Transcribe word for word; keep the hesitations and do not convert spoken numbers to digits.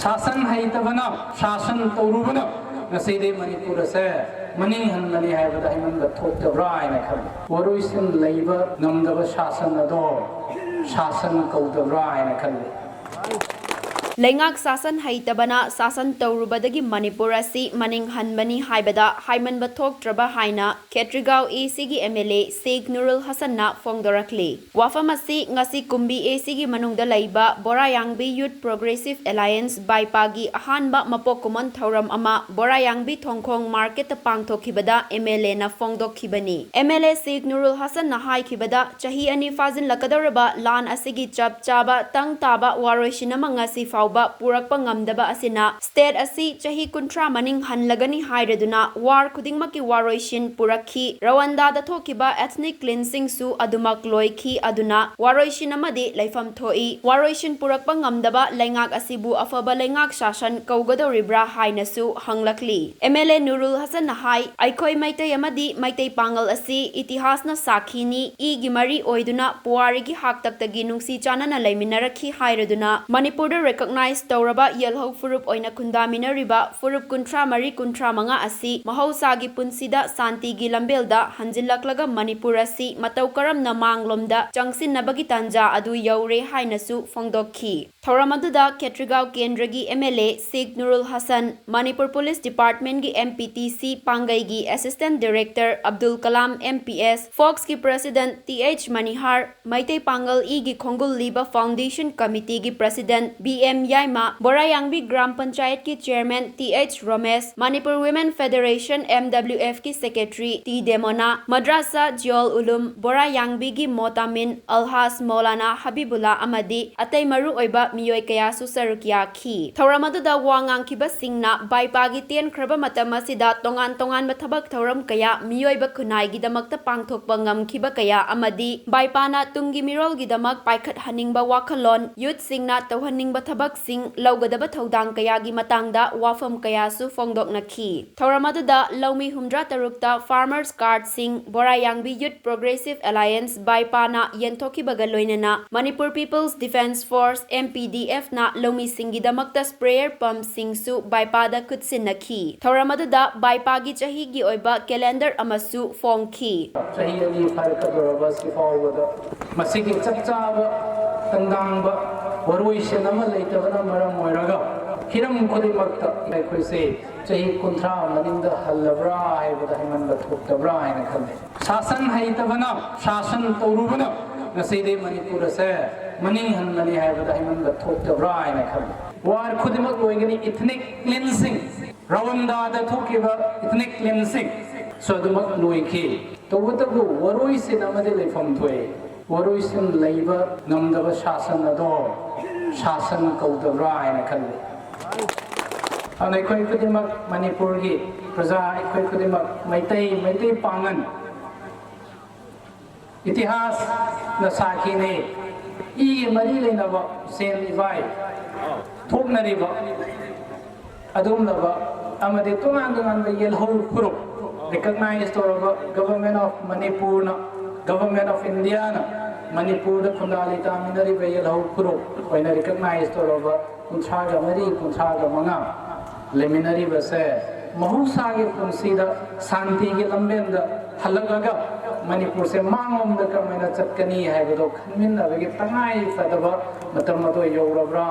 ꯁꯥꯁꯟ ꯍꯩꯇꯕꯅ, ꯁꯥꯁꯟ ꯇꯧꯔꯨꯕꯅ ꯉꯁꯤꯗꯤ ꯃꯅꯤꯄꯨꯔ ꯑꯁꯦ ꯃꯅꯤꯡ ꯍꯟꯕꯅꯤ ꯍꯥꯏꯕꯗ ꯍꯥꯏꯃꯟꯕ ꯊꯣꯛꯇꯕ꯭ꯔꯥ ꯍꯥꯏꯅ ꯈꯜꯂꯤ꯫ ꯋꯥꯔꯣꯏꯁꯤꯟ ꯂꯩꯕ ꯉꯝꯗꯕ ꯁꯥꯁꯟ ꯑꯗꯣ ꯁꯥꯁꯟ ꯀꯧꯗꯕ꯭ꯔꯥ ꯍꯥꯏꯅ ꯈꯜꯂꯤ꯫ ꯂꯩꯉꯥꯛ ꯁꯥꯁꯟ ꯍꯩꯇꯕꯅ ꯁꯥꯁꯟ ꯇꯧꯔꯨꯕꯗꯒꯤ ꯃꯅꯤꯄꯨꯔ ꯑꯁꯤ ꯃꯅꯤꯡ ꯍꯟꯕꯅꯤ ꯍꯥꯏꯕꯗ ꯍꯥꯏꯃꯟꯕ ꯊꯣꯛꯇ꯭ꯔꯕ ꯍꯥꯏꯅ ꯈꯦꯇ꯭ꯔꯤꯒꯥꯎ ꯑꯦ ꯁꯤꯒꯤ ꯑꯦꯝ ꯑꯦꯜ ꯑꯦ ꯁꯦꯈ ꯅꯨꯔꯨꯜ ꯍꯁꯟꯅ ꯐꯣꯡꯗꯣꯔꯛꯂꯤ꯫ ꯋꯥꯐꯝ ꯑꯁꯤ ꯉꯁꯤ ꯀꯨꯝꯕꯤ ꯑꯦ ꯁꯤꯒꯤ ꯃꯅꯨꯡꯗ ꯂꯩꯕ ꯕꯣꯔꯥꯌꯥꯡꯕꯤ ꯌꯨꯠ ꯄ꯭ꯔꯣꯒ꯭ꯔꯦꯁꯤꯚ ꯑꯦꯂꯥꯌꯟꯁ, ꯕꯥꯏꯄꯥꯒꯤ ꯑꯍꯥꯟꯕ ꯃꯄꯣꯛ ꯀꯨꯝꯑꯣꯟ ꯊꯧꯔꯝ ꯑꯃ ꯕꯣꯔꯥꯌꯥꯡꯕꯤ ꯊꯣꯡꯈꯣꯡ ꯃꯥꯔꯀꯦꯠꯇ ꯄꯥꯡꯊꯣꯛꯈꯤꯕꯗ ꯑꯦꯝ ꯑꯦꯜ ꯑꯦꯅ ꯐꯣꯡꯗꯣꯛꯈꯤꯕꯅꯤ꯫ ꯑꯦꯝ ꯑꯦꯜ ꯑꯦ ꯁꯦꯈ ꯅꯨꯔꯨꯜ ꯍꯁꯟꯅ ꯍꯥꯏꯈꯤꯕꯗ, ꯆꯍꯤ ꯑꯅꯤ ꯐꯥꯖꯤꯜꯂꯛꯀꯗꯧꯔꯕ ꯂꯥꯟ ꯑꯁꯤꯒꯤ ꯆꯞ ꯆꯥꯕ ꯇꯪ ꯇꯥꯕ ꯋꯥꯔꯣꯏꯁꯤꯟ ꯑꯃ ꯉꯁꯤ ꯐꯥꯎꯕ ꯄꯨꯔꯛꯄ ꯉꯝꯗꯕ ꯑꯁꯤꯅ ꯁ꯭ꯇꯦꯠ ꯑꯁꯤ ꯆꯍꯤ ꯀꯨꯟꯊ꯭ꯔꯥ ꯃꯅꯤꯡ ꯍꯜꯂꯒꯅꯤ ꯍꯥꯏꯔꯗꯨꯅ ꯋꯥꯔ ꯈꯨꯗꯤꯡꯃꯛꯀꯤ ꯋꯥꯔꯣꯏꯁꯤꯟ ꯄꯨꯔꯛꯈꯤ꯫ ꯔꯋꯥꯟꯗꯥꯗ ꯊꯣꯛꯈꯤꯕ ethnic cleansingꯁꯨ ꯑꯗꯨꯃꯛ ꯂꯣꯏꯈꯤ꯫ ꯑꯗꯨꯅ ꯋꯥꯔꯣꯏꯁꯤꯟ ꯑꯃꯗꯤ ꯂꯩꯐꯝ ꯊꯣꯛꯏ꯫ ꯋꯥꯔꯣꯏꯁꯤꯟ ꯄꯨꯔꯛꯄ ꯉꯝꯗꯕ ꯂꯩꯉꯥꯛ ꯑꯁꯤꯕꯨ ꯑꯐꯕ ꯂꯩꯉꯥꯛ ꯁꯥꯁꯟ ꯀꯧꯒꯗꯧꯔꯤꯕ꯭ꯔꯥ ꯍꯥꯏꯅꯁꯨ ꯍꯪꯂꯛꯂꯤ꯫ ꯑꯦꯝ ꯑꯦꯜ ꯑꯦ ꯅꯨꯔꯨꯜ ꯍꯁꯟꯅ ꯍꯥꯏ, ꯑꯩꯈꯣꯏ ꯃꯩꯇꯩ ꯑꯃꯗꯤ ꯃꯩꯇꯩ ꯄꯥꯉꯜ ꯑꯁꯤ ꯏꯇꯤꯍꯥꯁꯅ ꯁꯥꯈꯤꯅꯤ꯫ ꯏꯒꯤ ꯃꯔꯤ ꯑꯣꯏꯗꯨꯅ ꯄꯨꯋꯥꯔꯤꯒꯤ ꯍꯥꯛꯇꯛꯇꯒꯤ ꯅꯨꯡꯁꯤ ꯆꯥꯟꯅꯅ ꯂꯩꯃꯤꯟꯅꯔꯛꯈꯤ ꯍꯥꯏꯔꯗꯨꯅ ꯃꯅꯤꯄꯨꯔꯗ recognize ꯇꯧꯔꯕ ꯌꯦꯜꯍꯧ ꯐꯨꯔꯨꯞ ꯑꯣꯏꯅ ꯈꯨꯟꯗꯥꯃꯤꯟꯅꯔꯤꯕ ꯐꯨꯔꯨꯞ ꯀꯨꯟꯊ꯭ꯔꯥ ꯃꯔꯤ ꯀꯨꯟꯊ꯭ꯔꯥ ꯃꯉꯥ ꯑꯁꯤ ꯃꯍꯧꯁꯥꯒꯤ ꯄꯨꯟꯁꯤꯗ ꯁꯥꯟꯇꯤꯒꯤ ꯂꯝꯕꯦꯜꯗ ꯍꯟꯖꯤꯜꯂꯛꯂꯒ ꯃꯅꯤꯄꯨꯔ ꯑꯁꯤ ꯃꯇꯧ ꯀꯔꯝꯅ ꯃꯥꯡꯂꯣꯝꯗ ꯆꯪꯁꯤꯟꯅꯕꯒꯤ ꯇꯥꯟꯖꯥ ꯑꯗꯨ ꯌꯧꯔꯦ ꯍꯥꯏꯅꯁꯨ ꯐꯣꯡꯗꯣꯛꯈꯤ꯫ ꯊꯧꯔꯝ ꯑꯗꯨꯗ ꯈꯦꯇ꯭ꯔꯤꯒꯥꯎ ꯀꯦꯟꯗ꯭ꯔꯒꯤ M L A Sheikh Nurul Hassan, Manipur police ꯗꯤꯄꯥꯔꯠꯃꯦꯟꯒꯤ ꯑꯦꯝ ꯄꯤ ꯇꯤ ꯁꯤ ꯄꯥꯡꯒꯩꯒꯤ assistant director Abdul Kalam M P S, ꯐꯣꯛꯁꯀꯤ president T H Manihar, Meitei Pangal ꯏꯒꯤ ꯈꯣꯡꯒꯨꯜ ꯂꯤꯕ ꯐꯥꯎꯟꯗꯦꯁꯟ ꯀꯃꯤꯇꯤꯒꯤ president B M Yaima, Borayangbi gram ꯄꯟꯆꯥꯌꯠꯀꯤ chairman T H Romesh, Manipur women federation, M W ꯑꯦꯐꯀꯤ ꯁꯦꯀ꯭ꯔꯦꯇꯔꯤ ꯇꯤ ꯗꯦꯃꯣꯅꯥ, ꯃꯗ꯭ꯔꯥꯁꯥ ꯖꯤꯌꯣꯜ ꯎꯂꯨꯝ ꯕꯣꯔꯥꯌꯥꯡꯕꯤꯒꯤ ꯃꯣꯇꯥꯃꯤꯟ ꯑꯜꯍꯥꯖ ꯃꯧꯂꯥꯅꯥ ꯍꯕꯤꯕꯨꯜꯂꯥ ꯑꯃꯗꯤ ꯑꯇꯩ ꯃꯔꯨ ꯑꯣꯏꯕ ꯃꯤꯑꯣꯏ ꯀꯌꯥꯁꯨ ꯁꯔꯨꯛ ꯌꯥꯈꯤ꯫ ꯊꯧꯔꯝ ꯑꯗꯨꯗ ꯋꯥ ꯉꯥꯡꯈꯤꯕꯁꯤꯡꯅ ꯕꯥꯏꯄꯥꯒꯤ ꯇꯦꯟꯈ꯭ꯔꯕ ꯃꯇꯝ ꯑꯁꯤꯗ ꯇꯣꯉꯥꯟ ꯇꯣꯉꯥꯟꯕ ꯊꯕꯛ ꯊꯧꯔꯝ ꯀꯌꯥ ꯃꯤꯑꯣꯏꯕ ꯈꯨꯟꯅꯥꯏꯒꯤꯗꯃꯛꯇ ꯄꯥꯡꯊꯣꯛꯄ ꯉꯝꯈꯤꯕ ꯀꯌꯥ ꯑꯃꯗꯤ ꯕꯥꯏꯄꯥꯅ ꯇꯨꯡꯒꯤ ꯃꯤꯔꯣꯜꯒꯤꯗꯃꯛ ꯄꯥꯏꯈꯠꯍꯟꯅꯤꯡꯕ ꯋꯥꯈꯜꯂꯣꯟ, ꯌꯨꯠꯁꯤꯡꯅ ꯇꯧꯍꯟꯅꯤꯡꯕ ꯊꯕꯛ ꯁꯤꯡ ꯂꯧꯒꯗꯕ ꯊꯧꯗꯥꯡ ꯀꯌꯥꯒꯤ ꯃꯇꯥꯡꯗ ꯋꯥꯐꯝ ꯀꯌꯥꯁꯨ ꯐꯣꯡꯗꯣꯛꯅꯈꯤ꯫ ꯊꯧꯔꯝ ꯑꯗꯨꯗ ꯂꯧꯃꯤ ꯍꯨꯝꯗ꯭ꯔꯥ ꯇꯔꯨꯛꯇ farmers card ꯁꯤꯡ, ꯕꯣꯔꯥꯌꯥꯡꯕꯤ Youth Progressive Alliance ꯕꯥꯏꯄꯥꯅ ꯌꯦꯟꯊꯣꯛꯈꯤꯕꯒ ꯂꯣꯏꯅꯅ Manipur People's Defence Force, M P D F ꯅ ꯂꯧꯃꯤꯁꯤꯡꯒꯤꯗꯃꯛꯇ sprayer pump ꯁꯤꯡꯁꯨ ꯕꯥꯏꯄꯥꯗ ꯈꯨꯠꯁꯤꯟꯅꯈꯤ꯫ ꯊꯧꯔꯝ ꯑꯗꯨꯗ ꯕꯥꯏꯄꯥꯒꯤ ꯆꯍꯤꯒꯤ ꯑꯣꯏꯕ calendar ꯑꯃꯁꯨ ꯐꯣꯡꯈꯤ꯫ ꯆꯍꯤ ꯑꯅꯤ ꯐꯥꯔꯛꯀꯗꯧꯔꯕ ꯑꯁꯤ ꯐꯥꯎꯕꯗ ꯃꯁꯤꯒꯤ ꯆꯞ ꯆꯥꯕ ꯇꯪꯗꯥꯡꯕ ꯋꯥꯔꯣꯏꯁꯤꯟ ꯑꯃ ꯂꯩꯇꯕꯅ ꯃꯔꯝ ꯑꯣꯏꯔꯒ ꯍꯤꯔꯝ ꯈꯨꯗꯤꯡꯃꯛꯇ ꯑꯩꯈꯣꯏꯁꯦ ꯆꯍꯤ ꯀꯨꯟꯊ꯭ꯔꯥ ꯃꯅꯤꯡꯗ ꯍꯜꯂꯕ꯭ꯔꯥ ꯍꯥꯏꯕꯗ ꯍꯥꯏꯃꯟꯕ ꯊꯣꯛꯇꯕ꯭ꯔꯥ ꯍꯥꯏꯅ ꯈꯜꯂꯤ꯫ ꯁꯥꯁꯟ ꯍꯩꯇꯕꯅ ꯁꯥꯁꯟ ꯇꯧꯔꯨꯕꯅ ꯉꯁꯤꯗꯤ ꯃꯅꯤꯄꯨꯔ ꯑꯁꯦ ꯃꯅꯤꯡ ꯍꯟꯕꯅꯤ ꯍꯥꯏꯕꯗ ꯍꯥꯏꯃꯟꯕ ꯊꯣꯛꯇꯕ꯭ꯔꯥ ꯍꯥꯏꯅ ꯈꯜꯂꯤ꯫ War ꯈꯨꯗꯤꯡꯃꯛ ꯂꯣꯏꯒꯅꯤ, ethnic cleansing, ꯔꯋꯟꯗꯥꯗ ꯊꯣꯛꯈꯤꯕ ethnic cleansing ꯁꯨ ꯑꯗꯨꯃꯛ ꯂꯣꯏꯈꯤ꯫ ꯇꯧꯕꯇꯕꯨ ꯋꯥꯔꯣꯏꯁꯤꯟ ꯑꯃꯗꯤ ꯂꯩꯐꯝ ꯊꯣꯛꯏ꯫ ꯋꯥꯔꯣꯏꯁꯤꯟ ꯂꯩꯕ ꯉꯝꯗꯕ ꯁꯥꯁꯟ ꯑꯗꯣ ꯁꯥꯁꯟ ꯀꯧꯗꯕ꯭ꯔꯥ ꯍꯥꯏꯅ ꯈꯜꯂꯤ꯫ ꯑꯗꯨꯅ ꯑꯩꯈꯣꯏ ꯈꯨꯗꯤꯡꯃꯛ, ꯃꯅꯤꯄꯨꯔꯒꯤ ꯄ꯭ꯔꯖꯥ ꯑꯩꯈꯣꯏ ꯈꯨꯗꯤꯡꯃꯛ, ꯃꯩꯇꯩ, ꯃꯩꯇꯩ ꯄꯥꯉꯟ, ꯏꯇꯤꯍꯥꯁꯅ ꯁꯥꯈꯤꯅꯤ꯫ ꯏꯒꯤ ꯃꯔꯤ ꯂꯩꯅꯕ ꯁꯦꯟ ꯏꯚꯥꯏ ꯊꯣꯛꯅꯔꯤꯕ ꯑꯗꯨꯒꯨꯝꯂꯕ ꯑꯃꯗꯤ ꯇꯣꯉꯥꯟ ꯇꯣꯉꯥꯟꯕ ꯌꯦꯜꯍꯧ ꯐꯨꯔꯨꯞ recognize ꯇꯧꯔꯕ Government of ꯃꯅꯤꯄꯨꯔꯅ, Government of Indiaꯅ ꯃꯅꯤꯄꯨꯔꯗ ꯈꯨꯟꯗꯥ ꯂꯩꯇꯥꯃꯤꯟꯅꯔꯤꯕ ꯌꯦꯜꯍꯧ ꯐꯨꯔꯨꯞ ꯑꯣꯏꯅ recognize ꯇꯧꯔꯕ ꯀꯨꯟꯊ꯭ꯔꯥꯒ ꯃꯔꯤ, ꯀꯨꯟꯊ꯭ꯔꯥꯒ ꯃꯉꯥ ꯂꯩꯃꯤꯟꯅꯔꯤꯕꯁꯦ ꯃꯍꯧꯁꯥꯒꯤ ꯄꯨꯟꯁꯤꯗ ꯁꯥꯟꯇꯤꯒꯤ ꯂꯝꯕꯦꯟꯗ ꯍꯜꯂꯛꯂꯒ ꯃꯅꯤꯄꯨꯔꯁꯦ ꯃꯥꯡꯂꯣꯝꯗ ꯀꯔꯝꯍꯥꯏꯅ ꯆꯠꯀꯅꯤ ꯍꯥꯏꯕꯗꯣ ꯈꯟꯃꯤꯟꯅꯕꯒꯤ ꯇꯉꯥꯏ ꯐꯗꯕ ꯃꯇꯝ ꯑꯗꯣ ꯌꯧꯔꯕ꯭ꯔꯥ